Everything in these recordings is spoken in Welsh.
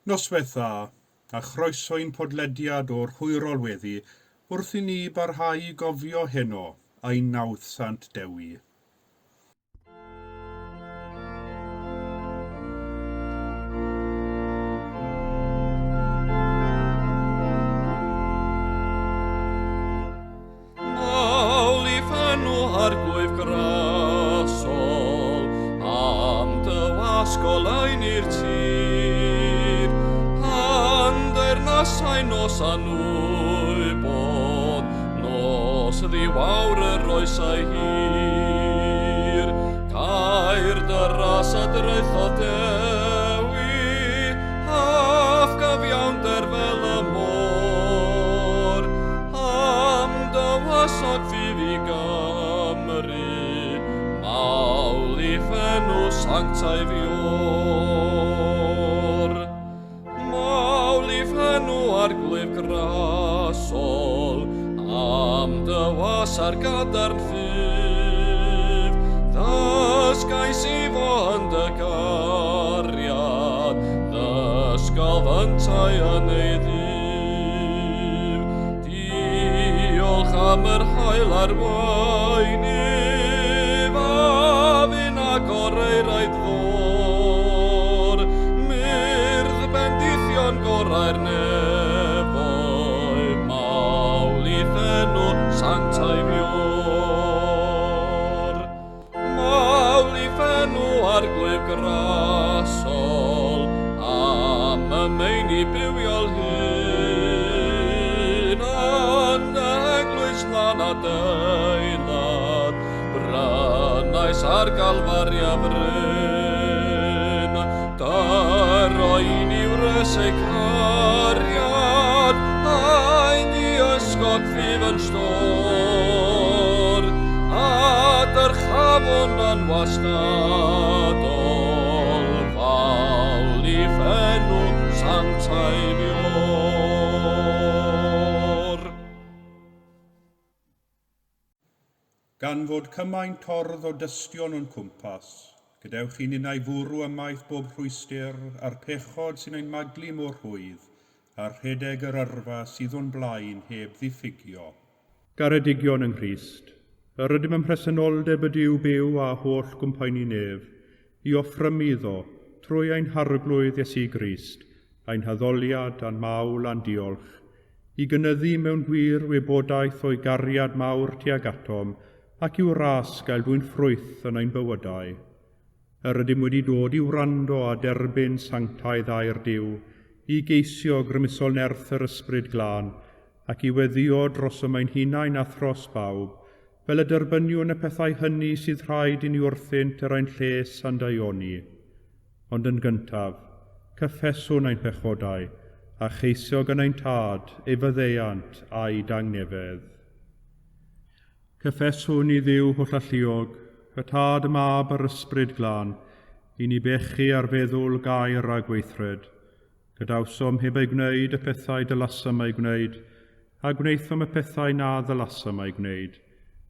Noswaith dda, a chroeso i'n podlediad o'r hwyrol weddi wrth i ni barhau i gofio heno ein nawddsant Dewi. Mawl i fenw arglwydd grasol, am dy wasg oleuni'r tir. Pan deyrnasai nos a nwybod, nos ddiwawr yr oesau hir. Cair dy ras a draethodd Dewi, a'th gyfiawnder fel y môr. Am dy wasod ffydd i Gymru, mawl i ffenw sanctaidd Ior. Mawl i ffenw arglwydd grasol, am dy was ar gadarn ffydd. Ddysgais i fo yn dy gariad, ddysgodd yntau yn ei ddydd. Diolch am yr haul a'r waenydd, a fu'n agor ei raid ddôr. Myrdd bendithion gorau'r nefoedd, mawl i'th enw sanctaidd Ior. Mawl i'th enw arglwydd grasol, am y meini bywiol hyn, yn eglwys lan adeilad, brynais ar Galfaria fryn. Dyroen i wres ei cariad, a'i ddiysgog ffydd yn stôr, a dyrchafwn yn wastadol, fawl i ffenw sanctaidd Ior. Gan fod cymaint tordd o dystion o'n cwmpas, gadewch i ninnau fwrw ymaith bob rhwystr a'r pechod sy'n ein maglu mor rhwydd, a'r rhedeg yr yrfa sydd o'n blaen heb ddiffygio. Garedigion yng Nghrist, yr ydym ym mhresenoldeb y Duw byw a holl gwmpaenu nef, i offrymu iddo, trwy ein Harglwydd Iesu Grist, ein haddoliad a'n mawl a'n diolch, i gynyddu mewn gwir wybodaeth o'i gariad mawr tuag atom ac i'w ras gael dwyn ffrwyth yn ein bywydau. Yr ydym wedi dod i wrando a derbyn sanctaidd air Duw, i geisio grymusol nerth yr Ysbryd Glân, ac i weddïo drosom ein hunain a thros bawb, fel y derbyniwn y pethau hynny sydd rhaid i ni wrthynt er ein lles a'n daioni. Ond yn gyntaf, cyffeswn ein pechodau, a cheisio gan ein Tad ei faddeuant a'i dangnefedd. Cyffeswn i Dduw hollalluog, y Tad, y Mab a'r Ysbryd Glân, i ni bechu ar feddwl, gair a gweithred. Gadawsom heb ei gwneud y pethau dylasom eu gwneud, a gwnaethom y pethau na ddylasom eu gwneud.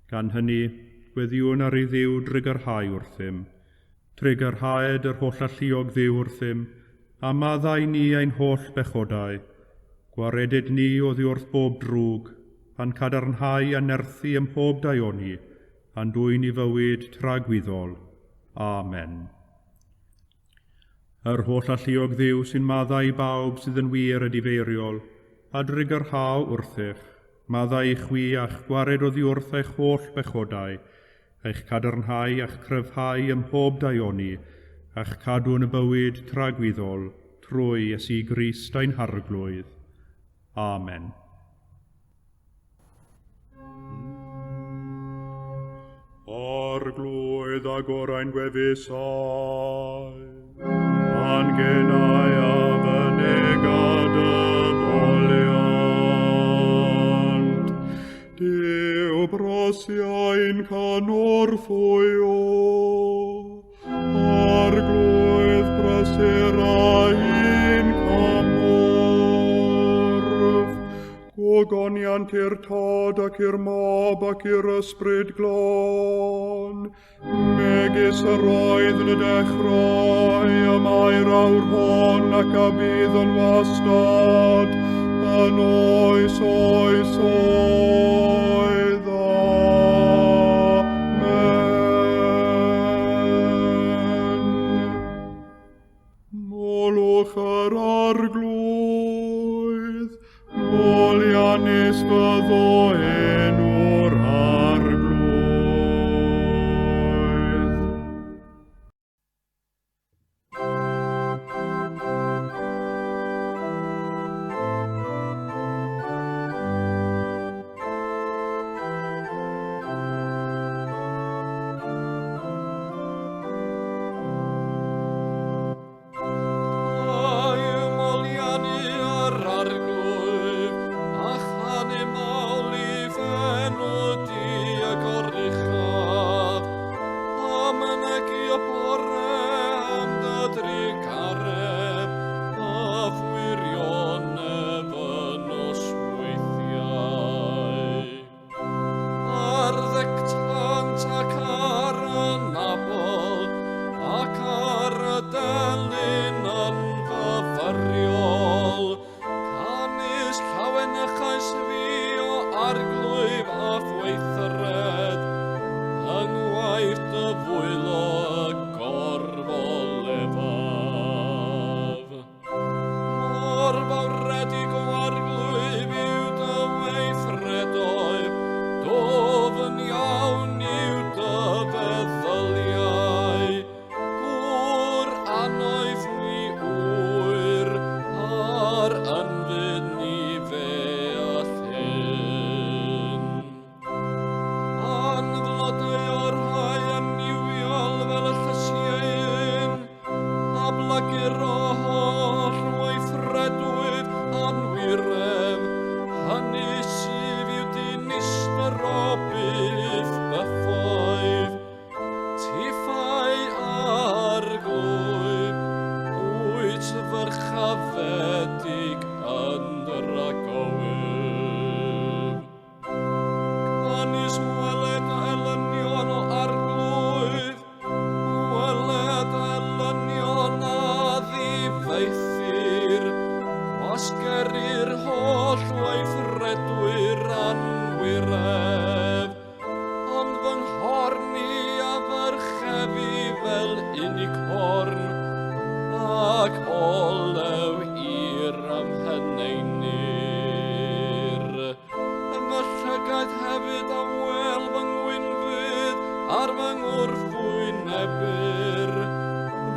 Gan hynny, gweddïwn ar i Dduw drugarhau wrthym. Trugarhaed yr hollalluog Dduw wrthym, a maddau ni ein holl bechodau. Gwaredid ni oddi wrth bob drwg, a'n cadarnhau a nerthu ym mhob daioni, a'n dwyn i fywyd tragwyddol. Amen. Yr hollalluog Dduw sy'n maddau i bawb sydd yn wir edifeiriol, a drugarhau wrthych, maddau i chwi a'ch gwared oddi wrth eich holl bechodau, eich cadarnhau a'ch cryfhau ym mhob daioni, a'ch cadw yn y bywyd tragwyddol, trwy Iesu Grist ein Harglwydd. Amen. Arglwydd agor ein gwefusau, a'n genau a fynega dy foliant. Duw brosiau'n cynorthwyo, Arglwydd prysur ein cymorth. Gogoniant i'r Tad ac i'r Mab ac i'r Ysbryd Glân, megis yr oedd yn y dechrau, y mae'r awr hon ac a bydd yn wastad, yn oes oes oedd. Amen. Molwch yr Arglwydd, moliannus fyddo enw'r Arglwydd. Ai moliannu yr Arglwydd, a chanu mawl i fenw di y goruchaf, a mynegi y bore am dy drugaredd, a gwirionedd y nosweithiau. Ar ddictant ac ar y nabol, ac ar y delyn yn fyfyriol, canys llawenychais fi o Arglwydd a weithred, yng ngwaith dy fwylo y gorfolefaf. Mor fawredig o Arglwydd yw dy weithredoedd, dofn iawn yw dy feddyliau. Gŵr annoeth ni ŵyr, a'r ynfyd ni feall hyn. Anflodeuo'r rhai annuwiol fel y llysieuyn, a blagur o holl weithredwydd anwireb, hynny sydd i'w dinistr o byth bythoedd. Tiffau Arglwydd, wyt fyrchafedig yn dragywydd. Canys weled elynion o Arglwydd, weled elynion a ddifeithir, gwasgerir holl weithredwyr anwireb, ond fy nghorn i a fyrchefi fel unicorn, ac olew i'r ymheneinir. Fy llygaid hefyd a wel fy ngwynfyd ar fy ngwrthwynebwyr.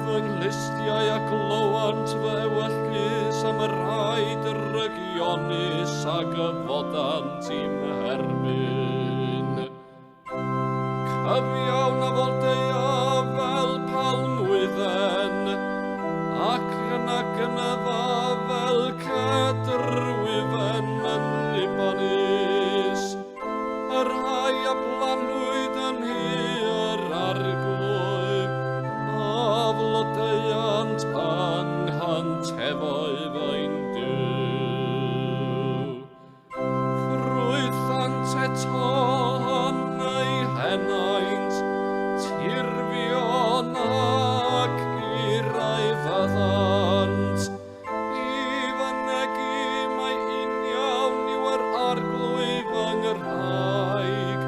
Fy nghlustiau a glywant fy ewyllys am y rhai drygionus a gyfodant i'm herbyn. Cyfiawn a foldeia fel palmwydden, ac yna gynydda fel cedrwyfen yn Libanus. Y rhai a blannwyd yn nhŷ yr Arglwydd, a flodeuant yng nghyntefoedd ein Duw. Ffrwythant eto yn eu henaint, tirfion ac irau fyddant. I fynegi mai uniawn yw yr Arglwydd yng Nghymraeg,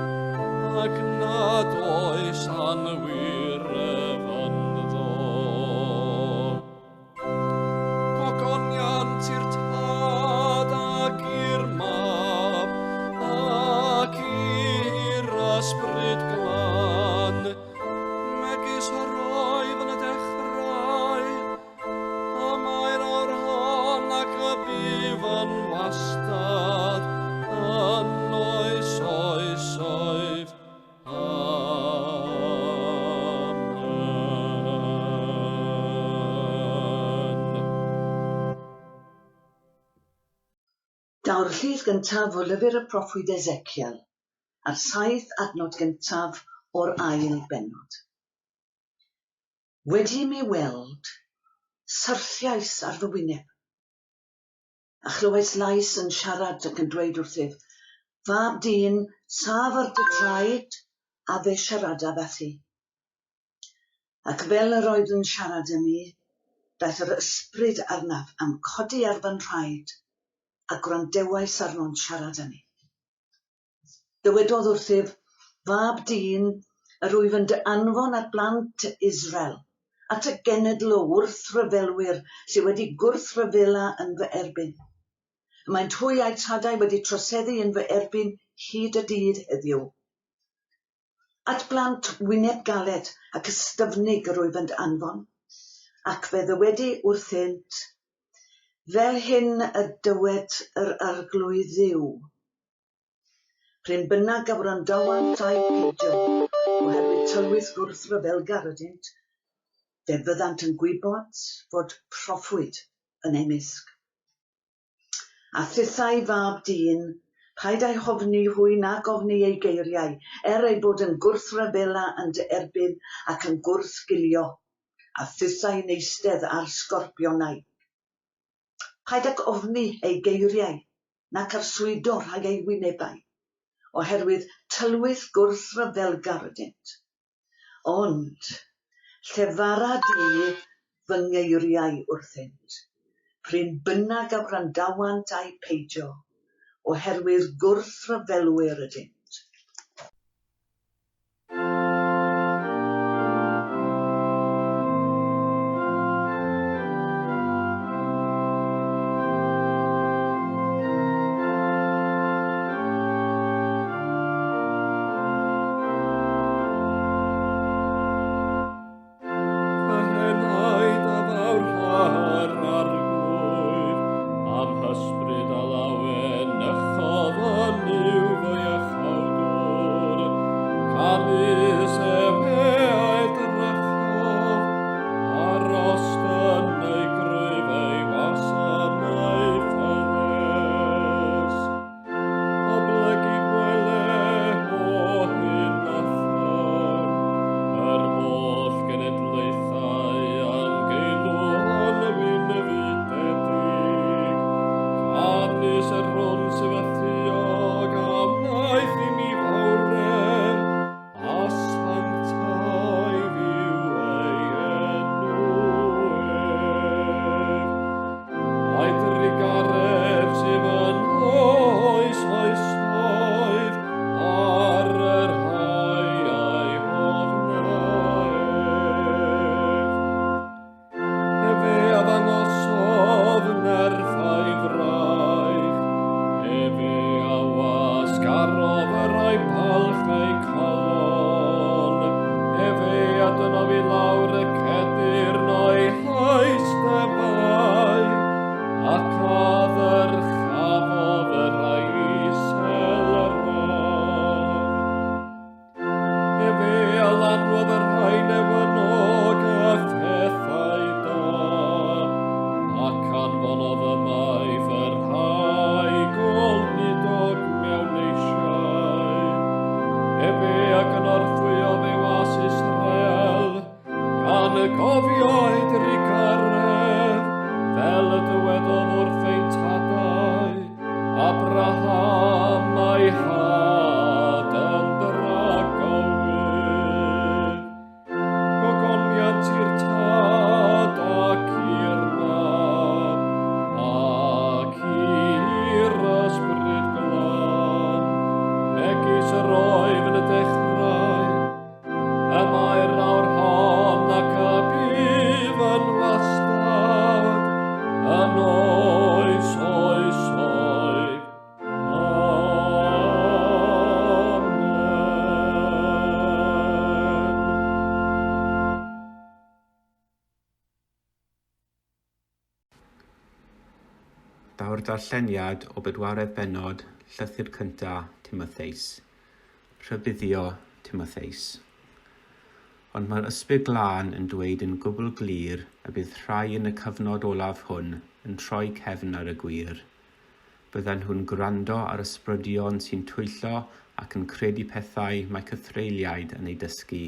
ac nad oes anwiredd ynddo. Gogoniant i'r Tad ac i'r Mab ac i'r Ysbryd Glân, megis yr oedd yn y dechrau, y mae'r awr hon ac y bydd yn wastad, yn oes oesoedd. Amen. Daw'r llith gyntaf o lyfr y proffwyd Ezekiel, a'r 7 adnod gyntaf o'r ail bennod. Wedi i mi weld, syrthiais ar fy wyneb, A chlywais lais yn siarad ac yn dweud wrthyf, Fab dyn, saf ar dy draed, a fe siaradaf â thi. Ac fel yr oedd yn siarad â mi, daeth yr ysbryd arnaf a'm codi ar fy nhraed, a gwrandewais arno'n siarad â mi. Dywedodd wrthyf, Fab dyn, yr wyf yn dy anfon at blant Israel, at y genedl o wrthryfelwyr sydd wedi gwrthryfela yn fy erbyn. Y maent hwy a'u tadau wedi troseddu yn fy erbyn hyd y dydd heddiw. At blant wyneb galed ac ystyfnig yr wyf yn dy anfon, ac fe ddywedi wrthynt, Fel hyn y dywed yr Arglwydd Dduw. P'run bynnag a wrandawant ai peidio, oherwydd tylwyth gwrthryfelgar ydynt, fe fyddant yn gwybod fod proffwyd yn eu mysg. A thithau, fab dyn, paid â'u hofni hwy nac ofni eu geiriau, er eu bod yn gwrthryfela yn dy erbyn ac yn gwrthgilio, a thithau'n eistedd ar sgorpionau. Paid ag ofni eu geiriau, nac arswydo rhag eu wynebau, oherwydd tylwyth gwrthryfelgar ydynt. Ond llefara di fy ngeiriau wrthynt, p'run bynnag a wrandawant ai peidio, oherwydd gwrthryfelwyr ydynt. Fy henaid a fawrha'r Arglwydd, a'm hysbryd a lawenychodd yn Nuw fy Iachawdwr. Canys efe a edrychodd ar ostyn ei grwyf ei wasanaeth ffyddus. Oblegid wele o hyn allan, yr holl genedlaethau am geilwon y wynfydedig. Canys yr hwn sydd alluog a wnaeth i mi fawredd, a sanctaidd yw ei enw ef. Ai drugaredd sydd yn oes oesoedd ar y rhai a'i hofna ef. Efe a ddangosodd nerth a'i fraich, efe a wasgarodd y rhai balch eu calon, efe a dynodd i lawr y cedyrn o'i heisteddau, ac a ddyrchafodd y rhai isel yr rodd. Efe a lanwodd y rhai newynog â phethau da, ac anfonodd ymaith y rhai goludog mewn eisiau. Efe a gynorthwyodd ei was Israel, gan y gofio ei drugaredd, fel y dywedodd wrth ein tadau, Abraham a'i had yn dragywydd. Gogoniant i'r Tad ac i'r Mab ac i'r Ysbryd Glân, megis yr oedd yn y dechrau, y mae'r awr hon ac y bydd yn wastad, yn oes oesoedd. Amen. Daw'r darlleniad o bedwaredd bennod llythyr cyntaf Timotheus. Rhybuddio Timotheus. Ond mae'r Ysbryd Glân yn dweud yn gwbl glir y bydd rhai yn y cyfnod olaf hwn yn troi cefn ar y gwir. Byddan nhw'n gwrando ar ysbrydion sy'n twyllo ac yn credu pethau mae cythreuliaid yn eu dysgu.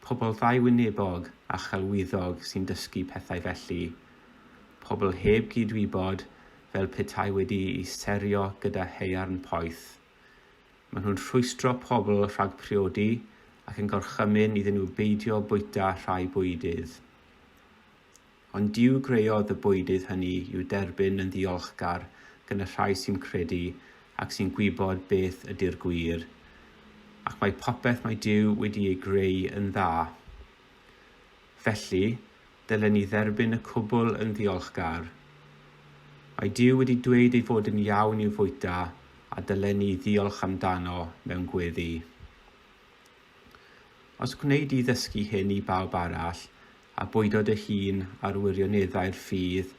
Pobl ddau-wynebog a chelwyddog sy'n dysgu pethau felly. Pobl heb gyd-wybod fel petai wedi'i serio gyda haearn poeth. Maen nhw'n rhwystro pobl rhag priodi ac yn gorchymyn iddyn nhw beidio bwyta rhai bwydydd. Ond Duw greodd y bwydydd hynny i'w derbyn yn ddiolchgar gan y rhai sy'n credu ac sy'n gwybod beth ydy'r gwir. Ac mae popeth mae Duw wedi ei greu yn dda. Felly, dylen ni dderbyn y cwbl yn ddiolchgar. Mae Duw wedi dweud ei fod yn iawn i'w fwyta a dylen ni ddiolch amdano mewn gweddi. Os gwnei di ddysgu hyn i bawb arall, a bwydo dy hun ar wirioneddau'r ffydd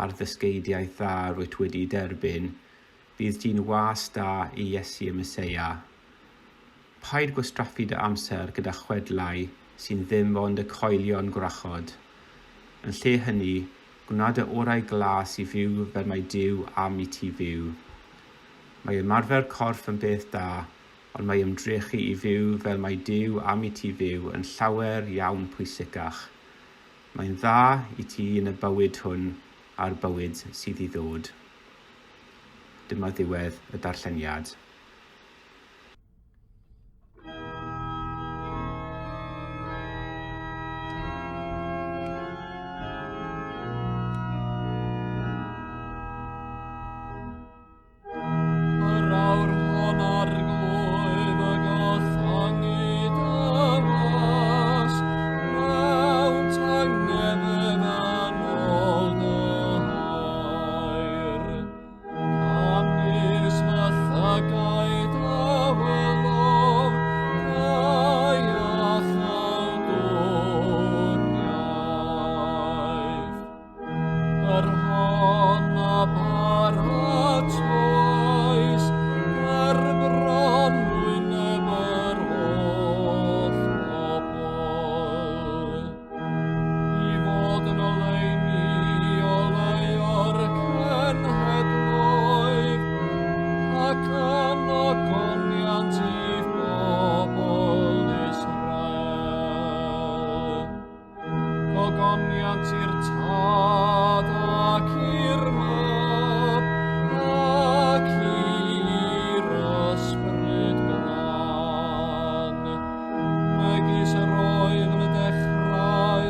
a'r ddysgeidiaeth dda rwyt wedi derbyn, bydd di'n was da i Iesu y Meseia. Paid gwastraffu dy amser gyda chwedlau sy'n ddim ond y coelion gwrachod. Yn lle hynny, gwna dy orau glas i fyw fel mae Duw am i ti fyw. Mae ymarfer corff yn beth da, ond mae ymdrechu i fyw fel mae Duw am i ti fyw yn llawer iawn pwysicach. Mae'n dda i ti yn y bywyd hwn a'r bywyd sydd i ddod. Dyma ddiwedd y darlleniad. Yr awr hon arglwydd y gollangu dy was, mewn tangnefedd yn ôl dy air. Canys fy llygaid a welodd dy iachawdwriaeth. Yr hon a baratoes ger bron wyneb yr holl bobl, i fod yn oleuni oleuo'r cenhedloedd, ac yn ogoniant i'th bobl Israel. Gogoniant i'r Tad ac i'r Mab ac i'r Ysbryd Glân, megis yr oedd yn y dechrau,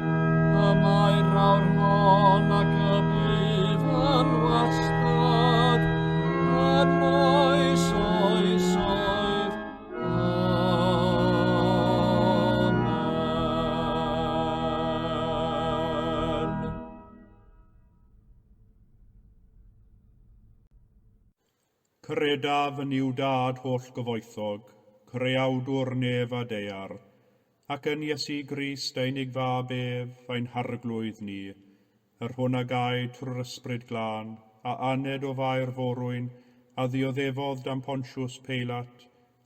y mae'r awr hon ac y bydd yn wastad, yn oes oesoedd. Amen. Credaf yn Nuw Dad holl gyfoethog, creawdwr nef a daear, ac yn Iesu Grist ei unig fab ef, ein harglwydd ni, yr hwn a gaed trwy'r Ysbryd Glân, a aned o Fair Forwyn, a ddioddefodd dan Pontius Peilat,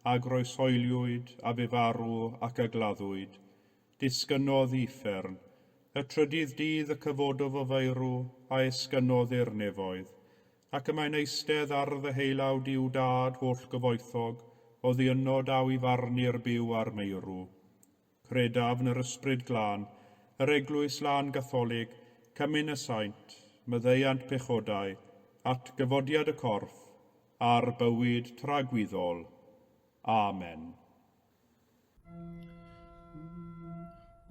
a groeshoeliwyd, a bu farw ac a gladdwyd. Disgynnodd i uffern. Y trydydd dydd y cyfododd o feirw, a esgynnodd i'r nefoedd. Ac y mae'n eistedd ar ddeheulaw Duw Dad holl gyfoethog, oddi yno daw i farnu'r byw a'r meirw. Credaf yn yr Ysbryd Glân, yr Eglwys Lân Gatholig, cymun y saint, maddeuant pechodau, at gyfodiad y corff, a'r bywyd tragwyddol. Amen.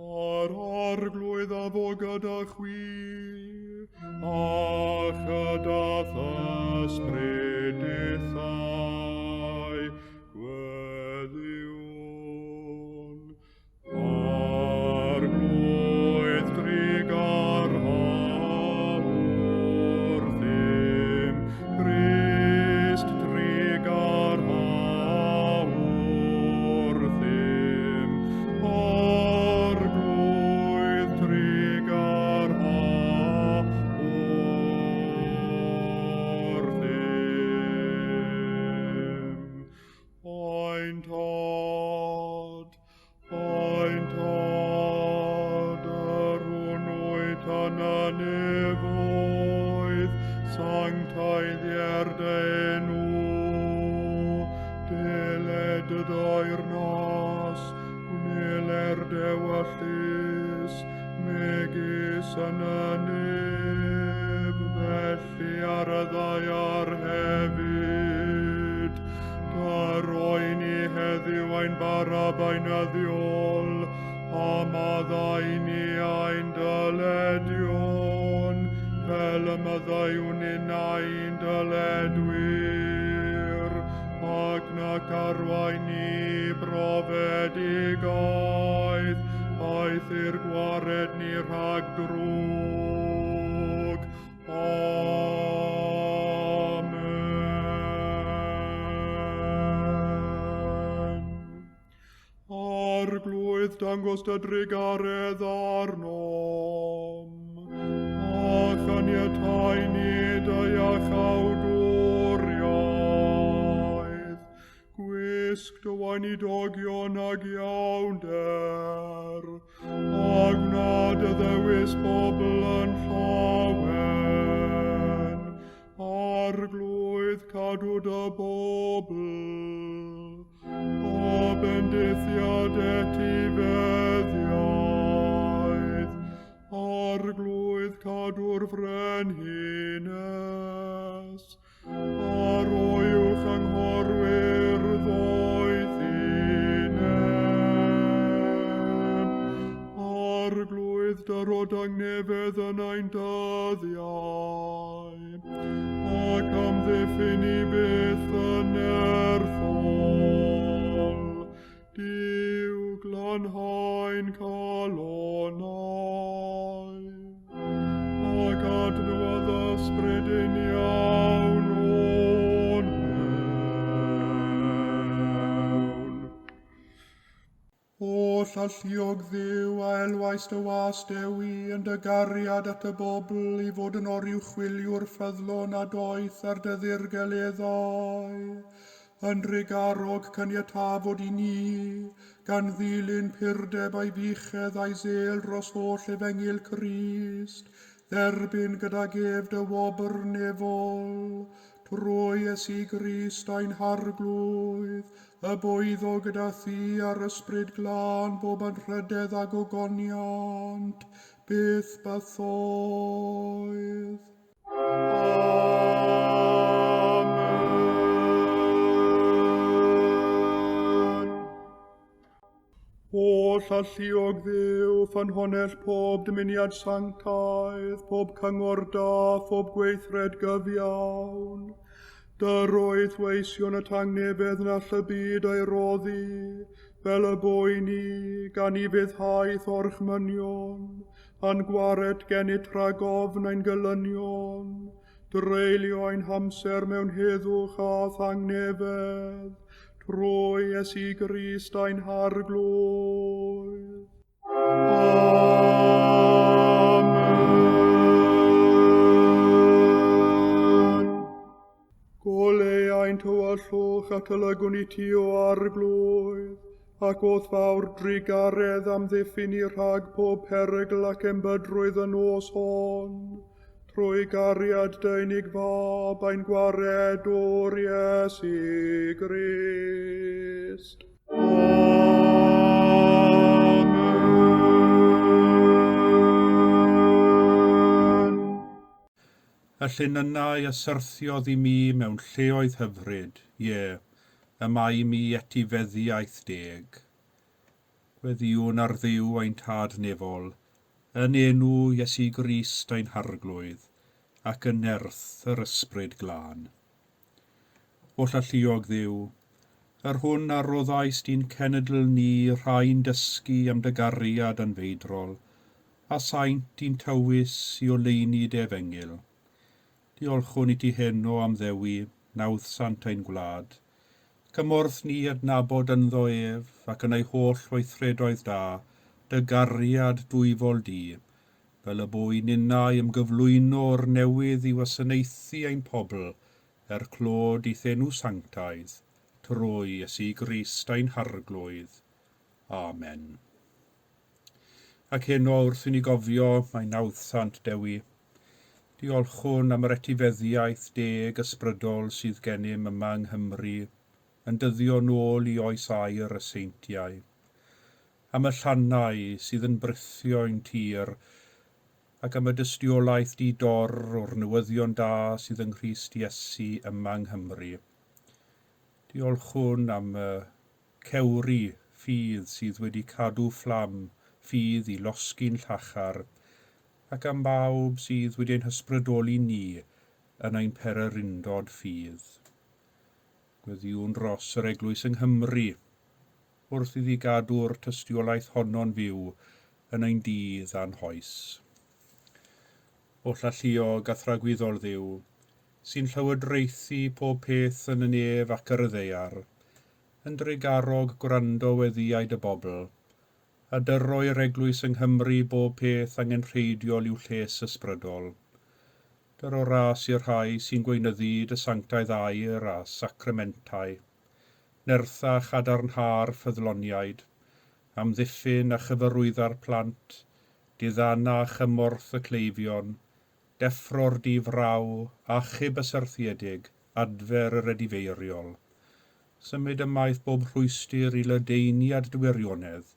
A'r Arglwydd a fo gyda chwi, a chyda th'ysbryd dithau, gweddïwn. Arglwydd drugarha wrthym, Crist drugarha wrthym, Arglwydd drugarha wrthym. heddiw ein bara beunyddiol, a maddau ni ein dyledion, fel y maddeuwn ninnau i'n dyledwyr, ac nac arwain ni brofedigaeth, aeth i'r gwared ni rhag drwg. Amen. Arglwydd, dangos dy drugaredd arnom, a chaniatáu ni dy iachawdwriaeth. Gwisg dy weinidogion ag iawnder, a gwna dy ddewis bobl yn llawen. Arglwydd, cadw dy bobl, a bendithiad etifeddiaeth. Arglwydd, cadw'r frenhines, a roi uwch anghorwyr ddoethineb. Arglwydd, dyro dangnefedd yn ein dyddiau, ac amddiffyn i byth yn nerthol. Duw, glanhau'n calonnau, ac adnewyddu ysbryd uniawn o'n mewn. Oll alluog Dduw, a elwais dy was Dewi yn dy gariad at y bobl i fod yn oruchwyliwr ffyddlon a doeth ar dy ddirgeleddau. Yn drugarog caniatâ fod i ni, gan ddilyn purdeb a'i fuchedd a'i zel dros holl efengyl Crist, dderbyn gydag ef dy wobr nefol, trwy Iesu Grist ein Harglwydd, y bwyddo gyda thi a'r Ysbryd Glân bob anrhydedd a gogoniant, byth bythoedd. Amen. Oll alluog Dduw, ffynhonnell pob dymuniad sanctaidd, pob cyngor da, phob gweithred gyfiawn. Dyroedd weision y tangnefedd na all y byd ei roddi, fel y boi ni, gan i fuddhaeth orchmynion, a'n gwared gennyt rhag ofn ein gelynion, dreulio ein hamser mewn heddwch a thangnefedd, trwy Iesu Grist ein Harglwydd. Amen. Goleuai'n tywyllwch ac olygwn i ti o Arglwydd, ac o'th fawr drugaredd amddiffyn i rhag pob perygl ac embydrwydd y nos hon, trwy gariad dy unig fab ein gwaredwr Iesu Grist. Amen. Y llinynnau a syrthiodd i mi mewn lleoedd hyfryd, ie, y mae i mi etifeddiaeth deg. Gweddïwn ar Dduw ein Tad nefol, yn enw Iesu Grist ein Harglwydd, ac yn nerth yr Ysbryd Glân. Oll alluog Dduw, yr hwn a roddaist i'n cenedl ni rhai'n dysgu am dy gariad anfeidrol, a saint i'n tywys i oleuni dy efengyl. Diolchwn i ti heno am Ddewi, nawddsant ein gwlad. Cymorth ni adnabod ynddo ef, ac yn ei holl weithredoedd da, dy gariad dwyfol di, fel y bo i ninnau ymgyflwyno o'r newydd i wasanaethu ein pobl, er clod i'th enw sanctaidd, trwy Iesu Grist ein Harglwydd. Amen. Ac heno wrth i ni gofio mae nawddsant Dewi, diolchwn am yr etifeddiaeth deg ysbrydol sydd gennym yma yng Nghymru, yn dyddio nôl i oes aur y seintiau, am y llannau sydd yn brithio ein tir, ac am y dystiolaeth di-dor o'r newyddion da sydd yng Nghrist Iesu yma yng Nghymru. Diolchwn am y cewri ffydd sydd wedi cadw fflam ffydd i losgi'n llachar, ac am bawb sydd wedi ein hysbrydoli ni yn ein pererindod ffydd. Gweddïwn dros yr Eglwys yng Nghymru, wrth iddi gadw'r tystiolaeth honno'n fyw yn ein dydd a'n hoes. Oll alluog a thragwyddol Dduw, sy'n llywodraethu pob peth yn y nef ac ar y ddaear, yn drugarog gwrando weddïau dy bobl, a dyro i'r Eglwys yng Nghymru bob peth angenrheidiol i'w lles ysbrydol. Dyro ras i'r rhai sy'n gweinyddu dy sanctaidd air a sacramentau. Nertha chadarnha'r ffyddloniaid, amddiffyn a chyfarwydda'r plant, diddana chymorth y cleifion, deffro'r difraw, achub y syrthiedig, adfer yr edifeiriol. Symud ymaith bob rhwystr i ledaeniad dy wirionedd,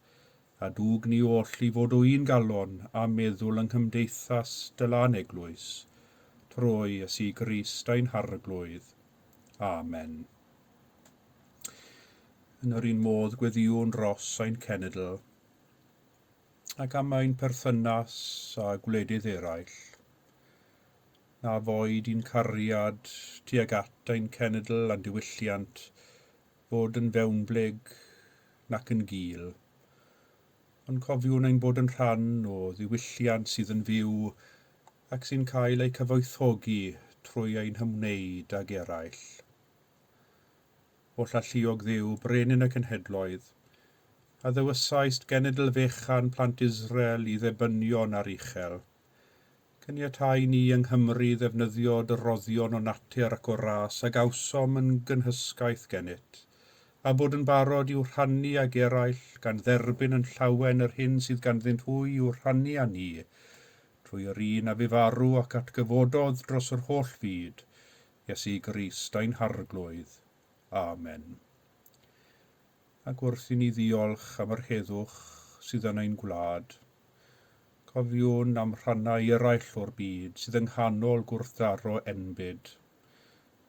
a dwg ni oll i fod o un galon a meddwl yng nghymdeithas dy lân eglwys, trwy Iesu Grist ein Harglwydd. Amen. Yn yr un modd gweddïwn dros ein cenedl, ac am ein perthynas â gwledydd eraill. Na foed i'n cariad tuag at ein cenedl a'n diwylliant fod yn fewnblyg nac yn gul, ond cofiwn ein bod yn rhan o ddiwylliant sydd yn fyw ac sy'n cael ei cyfoethogi trwy ein hymwneud ag eraill. Oll alluog Dduw, brenin y cenhedloedd, a ddewisaist genedl fechan plant Israel i ddebynion ar uchel. Caniatáu ni yng Nghymru ddefnyddio dy roddion o natur ac o ras a gawsom yn gynhysgaeth gennyt, a bod yn barod i'w rhannu ag eraill, gan dderbyn yn llawen yr hyn sydd ganddynt hwy i'w rhannu â ni, trwy yr un a fu farw ac atgyfododd dros yr holl fyd, Iesu Grist ein Harglwydd. Amen. Ac wrth i ni ddiolch am yr heddwch sydd yn ein gwlad, cofiwn am rhannau eraill o'r byd sydd yng nghanol gwrthdaro enbyd,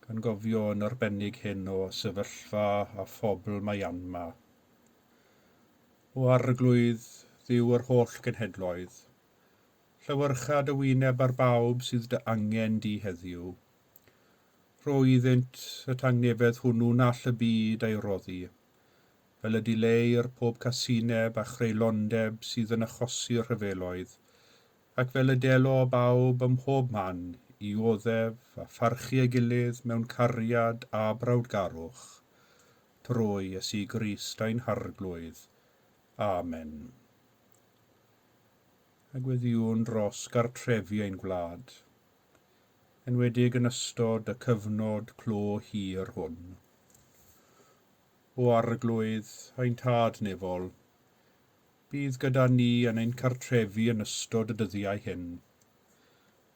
gan gofio yn arbennig hyn o sefyllfa a phobl Myanmar. O Arglwydd, Dduw yr holl genhedloedd, llewyrcha dy wyneb ar bawb sydd dy angen di heddiw. Rho iddynt y tangnefedd hwnnw na all y byd ei roddi, fel y dileir pob casineb a chreulondeb sydd yn achosi rhyfeloedd, ac fel y delo bawb ym mhob man i oddef a pharchu ei gilydd mewn cariad a brawdgarwch, trwy Iesu Grist ein Harglwydd. Amen. A gweddïwn dros gartrefi ein gwlad, enwedig yn ystod y cyfnod clo hir hwn. O Arglwydd, ein Tad nefol, bydd gyda ni yn ein cartrefi yn ystod y dyddiau hyn.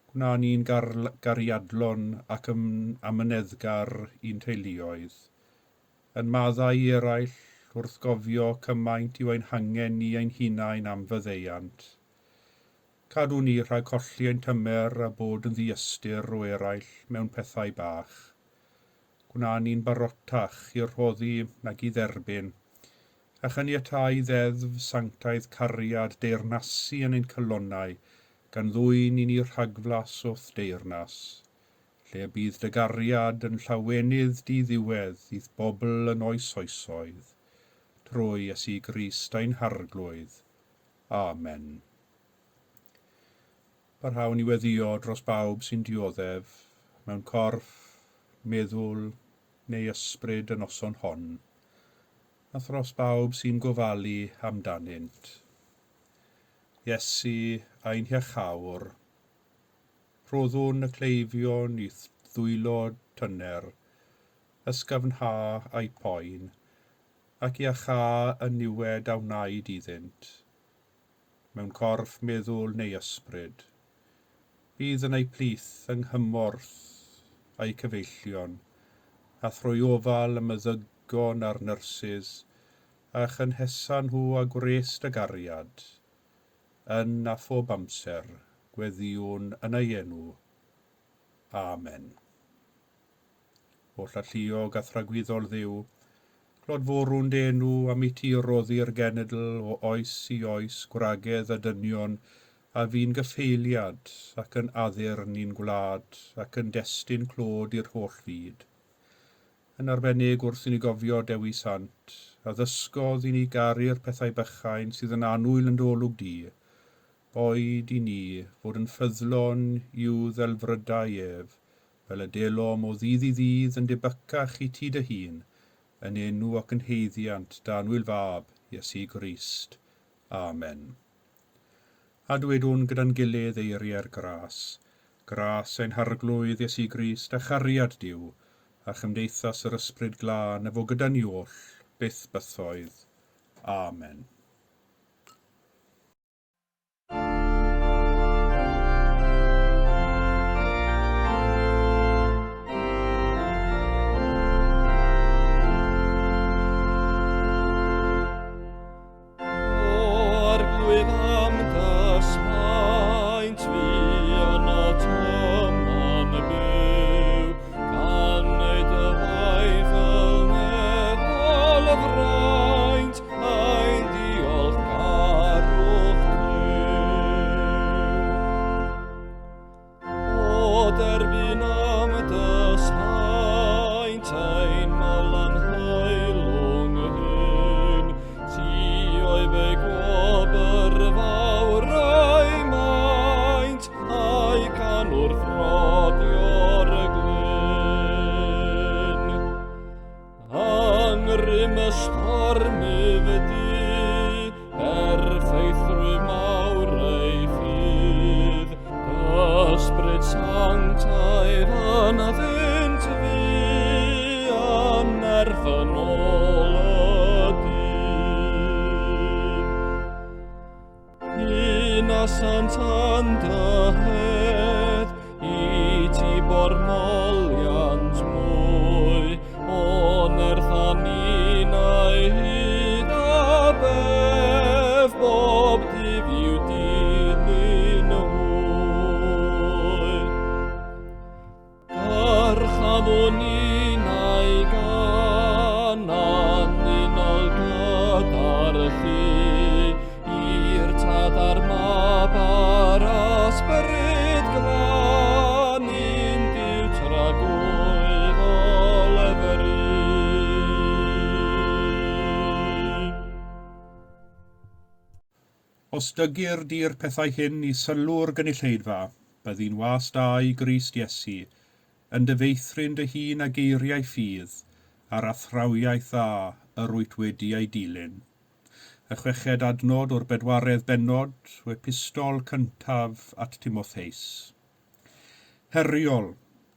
Gwna ni'n gariadlon ac yn amyneddgar i'n teuluoedd, yn maddau i eraill wrth gofio cymaint yw ein hangen ni ein hunain am faddeuant. Cadw ni rhag colli ein tymer a bod yn ddiystyr o eraill mewn pethau bach. Gwna ni'n barotach i'r rhoddi nag i dderbyn, a chaniatáu ddeddf sanctaidd cariad deyrnasu yn ein calonnau, gan ddwyn i ni rhagflas o'th deyrnas, lle y bydd dy gariad yn llawenydd di-ddiwedd i'th bobl yn oes oesoedd, trwy Iesu Grist ein Harglwydd. Amen. Parhawn i weddïo dros bawb sy'n dioddef mewn corff, meddwl neu ysbryd y noson hon, a thros bawb sy'n gofalu amdanynt. Iesu ein Hiachawr, rhoddwn y cleifion i'th ddwylo tyner, ysgafnha a'u poen, ac iachâ y niwed a wnaed iddynt, mewn corff, meddwl neu ysbryd. Bydd yn eu plith yng nghymorth a'u cyfeillion, a thrwy ofal y meddygon a'r nyrsys, a chynhesa nhw â gwres dy gariad, yn a phob amser, gweddïwn yn ei enw. Amen. Oll alluog a thragwyddol Dduw, Clodforwn dy enw am i ti roddi'r genedl o oes i oes gwragedd a dynion a fu'n gyffeiliad ac yn addurn i'n gwlad ac yn destun clod i'r holl fyd. Yn arbennig wrth i ni gofio Dewi Sant, a ddysgodd i ni garu'r pethau bychain sydd yn annwyl yn dy olwg di, boed i ni fod yn ffyddlon i'w ddelfrydau ef, fel y delom o ddydd i ddydd yn debycach i ti dy hun, yn enw ac yn haeddiant dy annwyl Fab, Iesu Grist. Amen. A dwedwn gyda'n gilydd eiriau'r gras, Gras ein Harglwydd Iesu Grist a chariad Duw, a chymdeithas yr Ysbryd Glân efo gyda ni oll, byth bythoedd. Amen. O Arglwydd am dy saint fi yno tyman byw, gan wneud dy waith fel nefol y fraint, ein diolchgarwch clyw. O derbyn am dy saint ein mawl anheilwng hyn, ti oedd ei gwobr fawr ei maint, a'i can wrth rodio'r glyn. Yng ngrym y stormydd du, perffeithrwydd mawr ei ffydd, Ysbryd sanctaidd ynddynt fu, a nerth yn ôl y dydd. Hunasant yn dy hedd, i ti bo'r moliant mwy, o nerth a ninnau hyd a bef, bob dydd i'w dilyn hwy. Dyrchafwn ninnau gan anunol gyda'r llu, i'r Tad a'r Mab a'r Ysbryd Glân, un Duw tragwyddol efry. Os dygir di'r pethau hyn i sylw'r gynulleidfa, byddi'n was da i Grist Iesu, yn dy feithrin dy hun â geiriau ffydd a'r athrawiaeth dda yr wyt wedi ei dilyn. Y chweched adnod o'r bedwaredd bennod o epistol cyntaf at Timotheus. Heriol,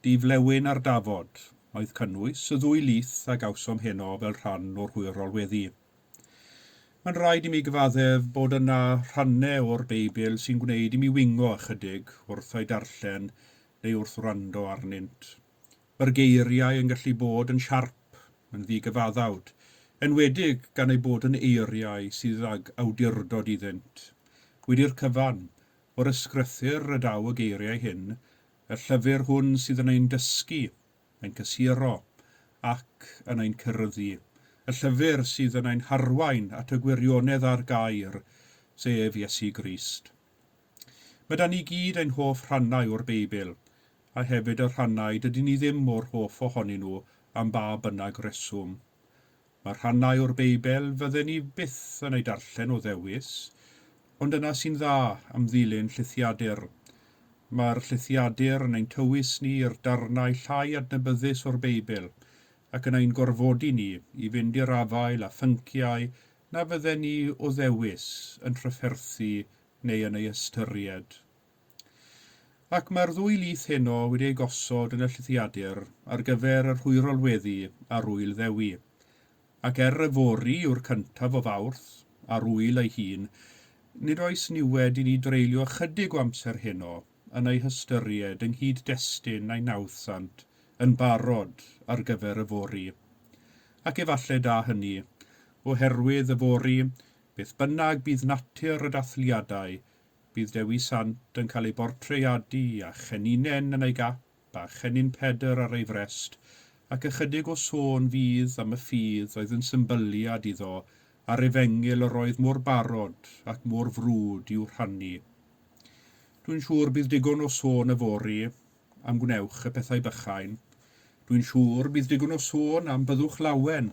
di-flewyn ar dafod, oedd cynnwys y ddwy lith a gawsom heno fel rhan o'r hwyrol weddi. Mae'n rhaid i mi gyfaddef bod yna rhannau o'r Beibl sy'n gwneud i mi wingo ychydig wrth eu darllen neu wrth wrando arnynt. Mae'r geiriau yn gallu bod yn siarp, yn ddigyfaddawd, enwedig gan eu bod yn eiriau sydd ag awdurdod iddynt. Wedi'r cyfan, o'r Ysgrythur y daw y geiriau hyn, y llyfr hwn sydd yn ein dysgu, ein cysuro, ac yn ein ceryddu, y llyfr sydd yn ein harwain at y gwirionedd a'r gair, sef Iesu Grist. Mae 'da ni gyd ein hoff rhannau o'r Beibl, a hefyd y rhannau dydyn ni ddim mor hoff ohonyn nhw am ba bynnag reswm. Mae rhannau o'r Beibl fydden ni byth yn eu darllen o ddewis, ond dyna sy'n dda am ddilyn llithiadur. Mae'r llithiadur yn ein tywys ni i'r darnau llai adnabyddus o'r Beibl ac yn ein gorfodi ni i fynd i'r afael â phynciau na fydden ni o ddewis yn trafferthu neu yn eu hystyried. Ac mae'r ddwy lith heno wedi eu gosod yn y llithiadur ar gyfer yr hwyrol weddi a'r ŵyl Ddewi. Ac er yfory yw'r cyntaf o Fawrth, a'r ŵyl ei hun, nid oes niwed i ni dreulio ychydig o amser heno yn ei hystyried yng nghyd-destun a'i nawddsant yn barod ar gyfer yfory. Ac efalle da hynny, oherwydd yfory, beth bynnag bydd natur y dathliadau, Bydd Dewi Sant yn cael ei bortreadu â cheninen yn ei gap a chennin Pedr ar ei frest, Ac ychydig o sôn fydd am y ffydd oedd yn symbyliad iddo a'r efengyl yr oedd mor barod ac mor frwd i'w rhannu. Dwi'n siŵr bydd digon o sôn yfory am gwnewch y pethau bychain. Dwi'n siŵr bydd digon o sôn am byddwch lawen,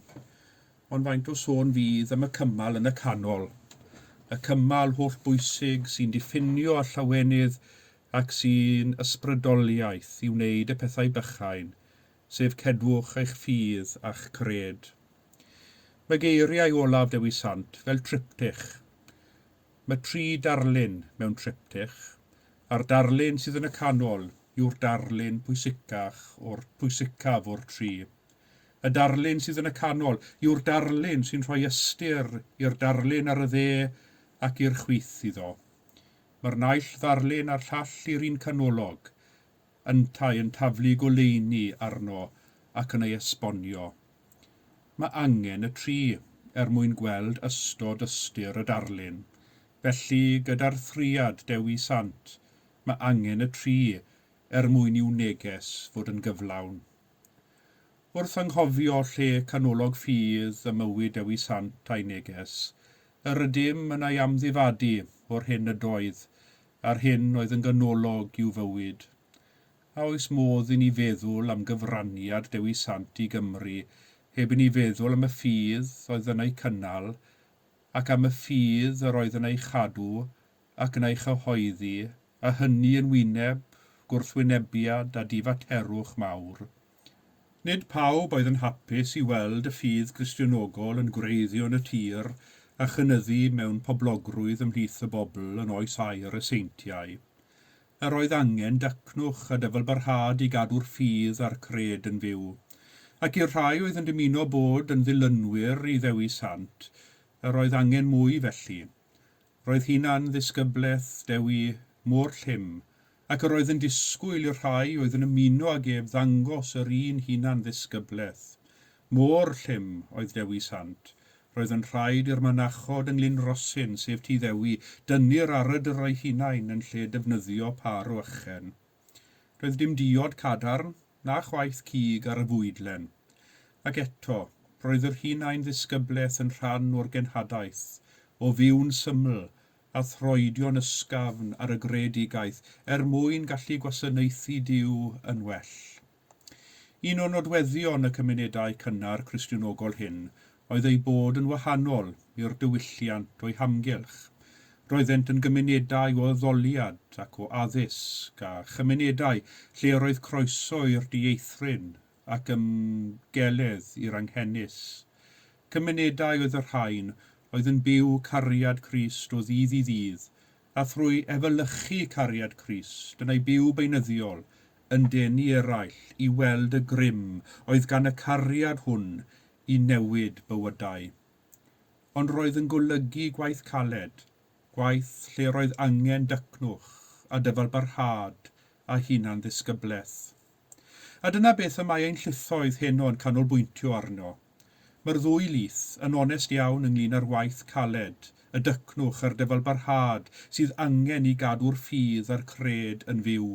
ond faint o sôn fydd am y cymal yn y canol. Y cymal holl bwysig sy'n diffinio a llawenydd ac sy'n ysbrydoliaeth i wneud y pethau bychain, sef cedwch eich ffydd a'ch cred. Mae geiriau olaf Dewi Sant fel triptych. Mae tri darlun mewn triptych, a'r darlun sydd yn y canol yw'r darlun pwysicach o'r pwysicaf o'r tri. Y darlun sydd yn y canol yw'r darlun sy'n rhoi ystyr i'r darlun ar y dde ac i'r chwith iddo. Mae'r naill ddarlun a'r llall i'r un canolog, yntau yn taflu goleuni arno ac yn ei esbonio. Mae angen y tri er mwyn gweld ystod ystyr y darlun. Felly, gyda'r thriad Dewi Sant, mae angen y tri er mwyn i'w neges fod yn gyflawn. Wrth anghofio lle canolog ffydd y mywyd Dewi Sant a'i neges, yr ydym yn ei amddifadu o'r hyn ydoedd a'r hyn oedd yn ganolog i'w fywyd. A oes modd i ni feddwl am gyfraniad Dewi Sant i Gymru heb i ni feddwl am y ffydd oedd yn ei cynnal ac am y ffydd yr oedd yn ei chadw ac yn ei chyhoeddi, a hynny yn wyneb gwrthwynebiad a difaterwch mawr. Nid pawb oedd yn hapus i weld y ffydd Gristionogol yn gwreiddio yn y tir a chynyddu mewn poblogrwydd ymhlith y bobl yn oes aur y seintiau. Yr oedd angen dycnwch a dyfalbarhad i gadw'r ffydd a'r cred yn fyw. Ac i'r rhai oedd yn dymuno bod yn ddilynwyr i Ddewi Sant, yr oedd angen mwy felly. Roedd hunan ddisgyblaeth Dewi mor llym, ac yr oedd yn disgwyl i'r rhai oedd yn ymuno ag ef ddangos yr un hunan ddisgyblaeth. Mor llym oedd Dewi Sant. Roedd yn rhaid i'r mynachod yng Nglyn Rhosyn, sef Tŷ Ddewi, dynnu'r arydr eu hunain yn lle defnyddio pâr o ychen. Doedd dim diod cadarn, na chwaith cig ar y fwydlen. Ac eto, roedd yr hunain ddisgyblaeth yn rhan o'r genhadaeth, o fyw'n syml a throedio'n ysgafn ar y greadigaeth er mwyn gallu gwasanaethu Duw yn well. Un o nodweddion y cymunedau cynnar Cristionogol hyn oedd eu bod yn wahanol i'r diwylliant o'u hamgylch. Roeddent yn gymunedau o addoliad ac o addysg a chymunedau lle yr oedd croeso i'r dieithryn ac ymgeledd i'r anghenus. Cymunedau oedd y rhain oedd yn byw cariad Crist o ddydd i ddydd a thrwy efelychu cariad Crist yn eu byw beunyddiol yn denu eraill i weld y grym oedd gan y cariad hwn i newid bywydau. Ond roedd yn golygu gwaith caled, gwaith lle roedd angen dycnwch a dyfalbarhad a hunan ddisgyblaeth. A dyna beth y mae ein llithoedd heno yn canolbwyntio arno. Mae'r ddwy lith yn onest iawn ynglyn â'r waith caled, y dycnwch a'r dyfalbarhad sydd angen i gadw'r ffydd a'r cred yn fyw.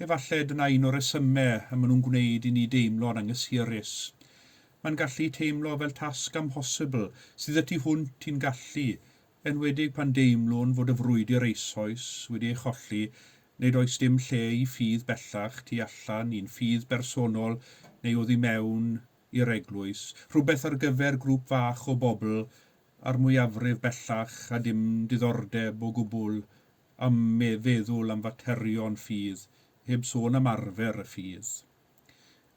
Efallai dyna un o'r resymau y maen nhw'n gwneud i ni deimlo'n anghysurus. Mae'n gallu teimlo fel tasg amhosibl sydd y tu hwnt i'n gallu, enwedig pan deimlwn fod y frwydr eisoes wedi ei cholli, neu does dim lle i ffydd bellach tu allan i'n ffydd bersonol neu oddi mewn i'r eglwys, rhywbeth ar gyfer grŵp fach o bobl a'r mwyafrif bellach a dim diddordeb o gwbl am feddwl am faterion ffydd, heb sôn am arfer y ffydd.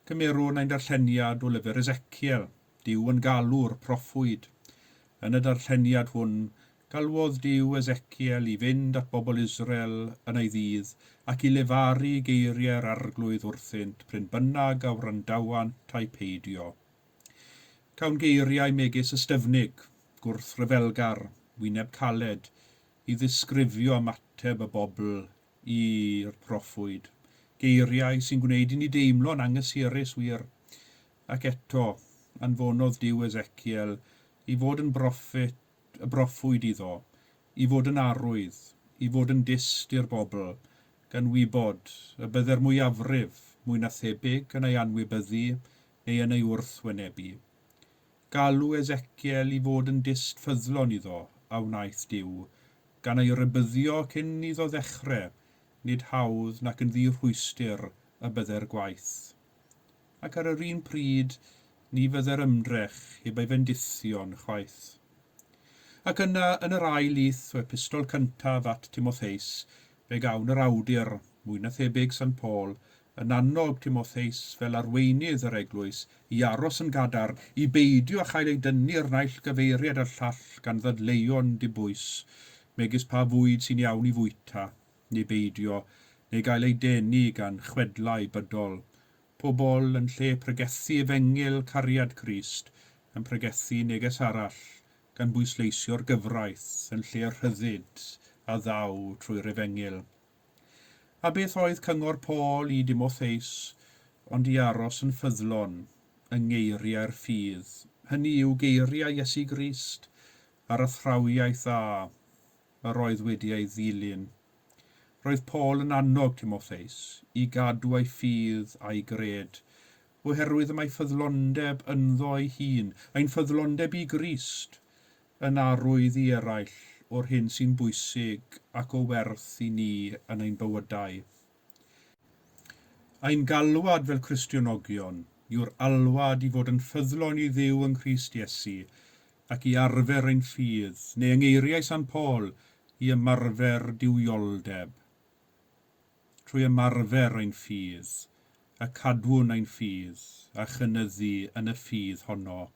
Cymerwn ein darlleniad o lyfr Ezekiel, Duw yn galw'r proffwyd. Yn y darlleniad hwn, galwodd Duw Ezekiel i fynd at bobl Israel yn ei ddydd ac i lefaru geiriau'r arglwydd wrthynt pryn bynnag a wrandawant ai peidio. Cawn geiriau megis ystyfnig, gwrthryfelgar, wyneb caled, i ddisgrifio ymateb y bobl i'r proffwyd. Geiriau sy'n gwneud i ni deimlo'n anghysurus wir. Ac eto, anfonodd Duw Ezekiel i fod yn broffit, y broffwyd iddo, i fod yn arwydd, i fod yn dyst i'r bobl, gan wybod y bydde'r mwyafrif mwy na thebyg yn ei anwybyddu neu yn ei wrthwynebu. Galw Ezekiel i fod yn dyst ffyddlon iddo a wnaeth Duw, gan ei rybuddio cyn iddo ddechrau, nid hawdd nac yn ddi-rhwystr y bydde'r gwaith. Ac ar yr un pryd, ni fydde'r ymdrech heb ei fendithion chwaith. Ac yna, yn yr ail lith o epistol cyntaf at Timotheus, fe gawn yr awdur, mwy na thebyg Sant Paul, yn annog Timotheus fel arweinydd yr eglwys i aros yn gadarn, i beidio â chael ei dynnu'r naill gyfeiriad a'r llall gan ddadleuon dibwys, megis pa fwyd sy'n iawn i fwyta, neu beidio, neu gael ei denu gan chwedlau bydol. Pobl yn lle pregethu efengyl cariad Crist, yn pregethu neges arall, gan bwysleisio'r gyfraith yn lle rhyddid a ddaw trwy'r efengyl. A beth oedd cyngor Paul i Dimotheus, ond i aros yn ffyddlon yng ngeiriau'r ffydd, hynny yw geiriau Iesu Grist a'r athrawiaeth dda yr oedd wedi ei ddilyn. Roedd Paul yn annog Timotheus i gadw ei ffydd a'i gred, oherwydd y mae ffyddlondeb ynddo ei hun, ein ffyddlondeb i Grist, yn arwydd i eraill o'r hyn sy'n bwysig ac o werth i ni yn ein bywydau. Ein galwad fel Cristionogion yw'r alwad i fod yn ffyddlon i Dduw yng Nghrist Iesu ac i arfer ein ffydd, neu yng ngeiriau Sant Paul, i ymarfer duwioldeb. Trwy ymarfer ein ffydd, y cadwwn ein ffydd a chynyddu yn y ffydd honno.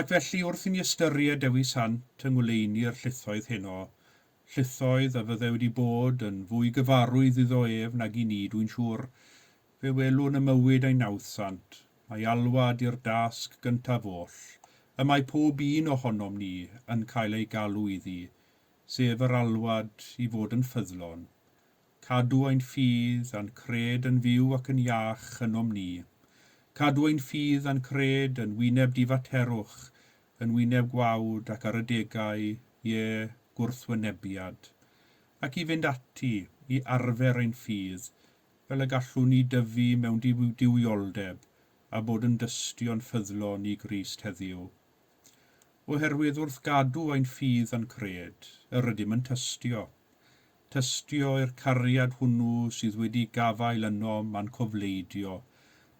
Ac felly wrth i ni ystyried Dewi Sant yng ngoleuni'r llithoedd heno, llithoedd a fydde wedi bod yn fwy gyfarwydd iddo ef nag i ni, dwi'n siŵr, fe welwn y mywyd a'i nawddsant, mae alwad i'r dasg gyntaf oll, y mae pob un ohonom ni yn cael ei galw iddi, sef yr alwad i fod yn ffyddlon. Cadw ein ffydd a'n cred yn fyw ac yn iach ynom ni. Cadw ein ffydd a'n cred yn wyneb difaterwch, yn wyneb gwawd ac ar adegau, ie, gwrthwynebiad. Ac i fynd ati i arfer ein ffydd, fel y gallwn ni dyfu mewn duwioldeb a bod yn dystion ffyddlon i Grist heddiw. Oherwydd wrth gadw ein ffydd a'n cred, yr ydym yn tystio. Tystio i'r cariad hwnnw sydd wedi gafael ynom a'n cofleidio.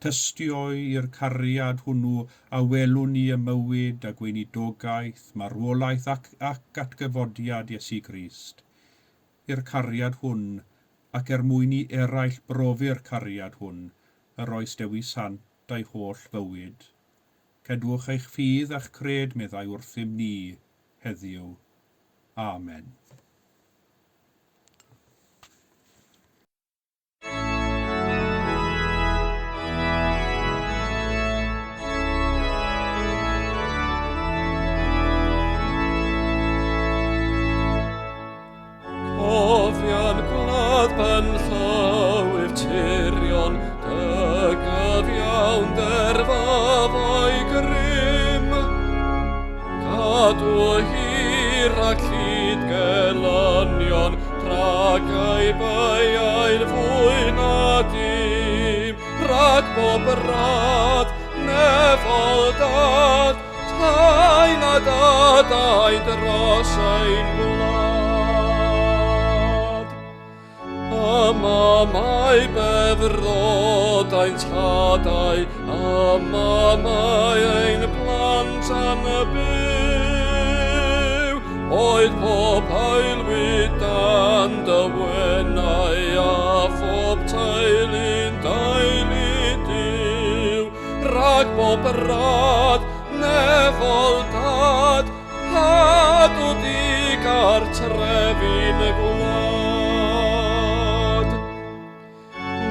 Tystio i'r cariad hwnnw a welwn ni ym mywyd a gweinidogaeth, marwolaeth ac atgyfodiad Iesu Grist. I'r cariad hwn, ac er mwyn i eraill brofi'r cariad hwn, yr oes Dewi Sant a'i holl fywyd. Cedwch eich ffydd a'ch cred, meddai wrthym ni heddiw. Amen. Cofion gwlad pan llywydd tirion, dy gyfiawnder fafo'i grym. Cadw hir ac hyd gelynion, rhag ei beiau'n fwy na dim. Rhag bob rad, nefol dad, tain a dadau dros ein gwlad. Yma mae befrod ein tadau, yma mae ein plant yn byw. Boed pob aelwyd dan dy wenau a phob teulu'n deulu Duw. Rhag bob rad, nefol dad, cadw di gartrefi'n y gwlad.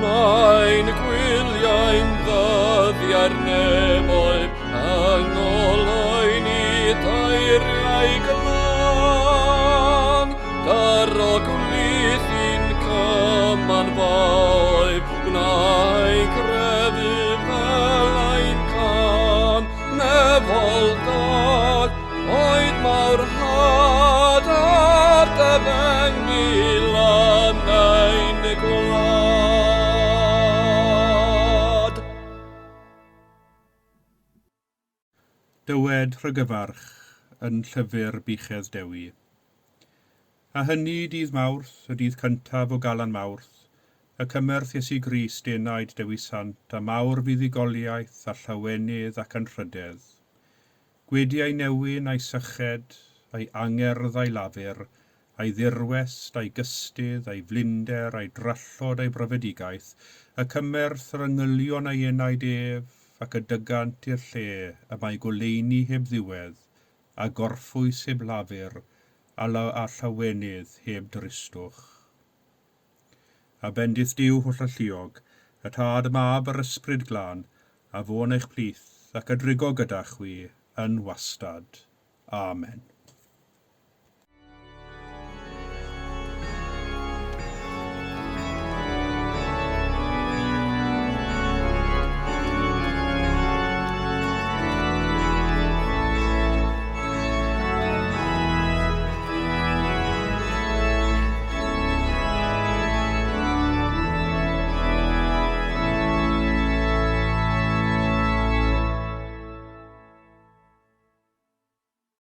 Mae'n gwyliau'n ddyddiau'r nefoedd yng ngoleuni dairiau glân. Dyro gwlith i'n cymanfaoedd, gwna'i grefu fel ein can. Nefol dad, oed mawr had ar dy fengyl yn ein gwlad. Rhydded rhygyfarch yn llyfr Buchedd Dewi. A hynny dydd Mawrth, y dydd cyntaf o Galan Mawrth, y cymerth Iesu Grist enaid Dewi Sant, a mawr fuddugoliaeth a llawenydd ac anrhydedd. Gwedi ei newyn a'i syched, a'i angerdd a'i lafur, a'i ddirwest, a'i gystudd, a'i flinder, a'i drallod, a'i brofedigaeth, y cymerth yr angylion a'i enaid ef, ac y dygant i'r lle y mae goleuni heb ddiwedd, a gorffwys heb lafur, a, a llawenydd heb dristwch. A bendith Duw holl alluog, y Tad, y Mab a'r Ysbryd Glân, a fo'n eich plith ac a drigo gyda chwi yn wastad. Amen.